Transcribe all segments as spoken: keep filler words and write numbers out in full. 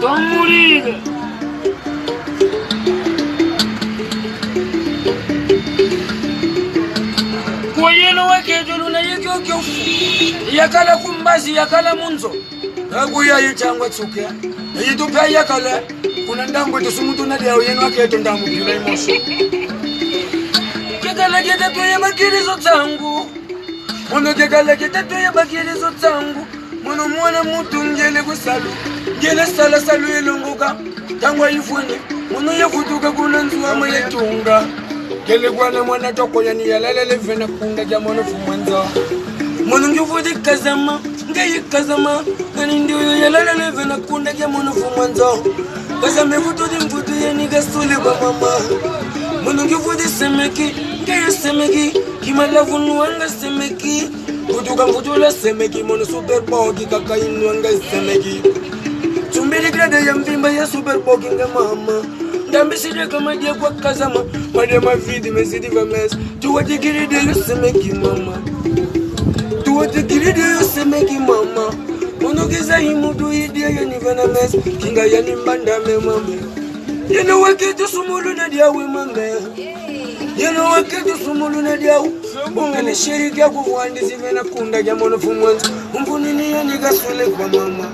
Tomulile. Kwa yeno waketolo na ye kiokio fu. Yakala ku mbazi, yakala mu nzo. Aku yayi changwa tsuke. Yitu pia yakala. Kuna ndambu tusumu tuna diau yeno aketo ndambu pila imosi. Kekala ketatu ye bakili zo tsangu. Mono kekala ketatu ye bakili zo tsangu. Mono mwana muntu ngele ku salu. Ngele sala salu yelongoka. Tangwa ifwene. Mono yavutuka kuna nzo ama yatunga. Ngele kwana mwana toko yani yalalele vena kunda dia mono fu mwanza. Mono ngivuti kazama. Nge ikazama, nani ndi uyo yalalele vena kunda kia mono fu mwanza. Kazame vutu di mvutu yeni gasule kwa mama. Mono nge vutu semeki, nge ye semeki, kimala vunu anga semeki. Vutu ka mvutu la semeki, mono super bogi kaka inu anga semeki. Tumbili grade ya mvimba ya super bogi nge mama. Ndambi sidi kama dia kwa kazama, madia mavidi mesidi vames. Tuwa tikiri dia yo semeki mama. Tuwa tikiri dia yo semeki mama. Mono keza imutu idia yani vana mes. Kinga yani mbanda me mame. Yeno waketu sumuluna diawe mame. Yeno waketu sumuluna diawe. Bungele sheri kia kuvwandi zivena kunda kia mono fu mwanza. Umvunini yani gasule kwa mama.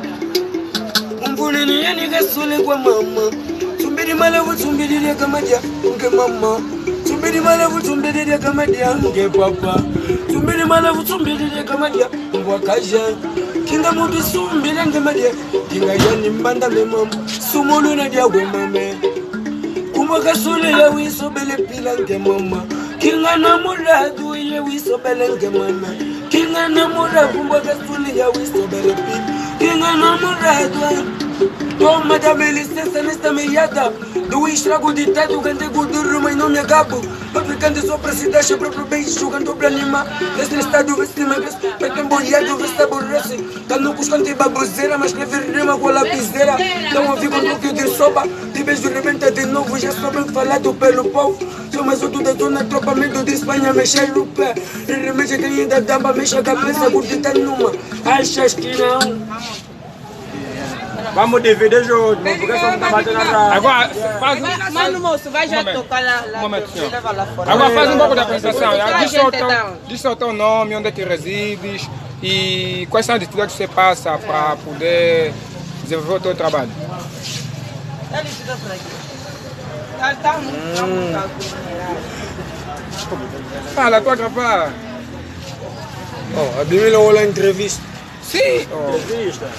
Umvunini yani gasule kwa mama. Tumbidi malavu, tumbidi dia kamadia, nge mama. Tumbidi malavu, tumbidi dia kamadia, nge papa. Tumbidi malavu, tumbidi dia kamadia, mbwa kaja. Kinga mutu sumbila nge madia, kinga yani mbanda me mama. Sumuluna diawe mame. Kumwa kasule ya wiso bele pila nge mama. Kinga na muradu ye wiso bele nge mama. Kinga na muradu kumwa kasule ya wiso bele pila. Kinga na muradu. To madame Elisesa nesta me yada. Do estrago ditado kante guduru mai no me acabo. Papi kante so presidente proprio bem jogando pra nima. Neste estado veste me veste. Pete boiado veste aborrece. Kanu kuskante baboseira, mas escreve rima com a lapiseira. Então ouvi com toque de soba. De beijo rebenta de novo, já sou bem falado pelo povo. Sou mais outro da zona, tropa, medo de Espanha, mexer o pé. E remédio que ainda dá pra mexer a cabeça, curte tá numa. Achas que não? Vamos dividir junto, porque só não tá batendo na. Agora, faz um. Mano, moço, vai já tocar lá, lá, leva lá fora. Agora faz um pouco da apresentação. Diz só o teu, diz só o teu nome, onde é que resides e quais são as dificuldades que você passa para poder desenvolver o teu trabalho. Ele fica por aqui. Tá, tá muito, tá muito. Fala, tô a gravar. Oh, a Bíblia ou a entrevista? Sim. Oh. Entrevista.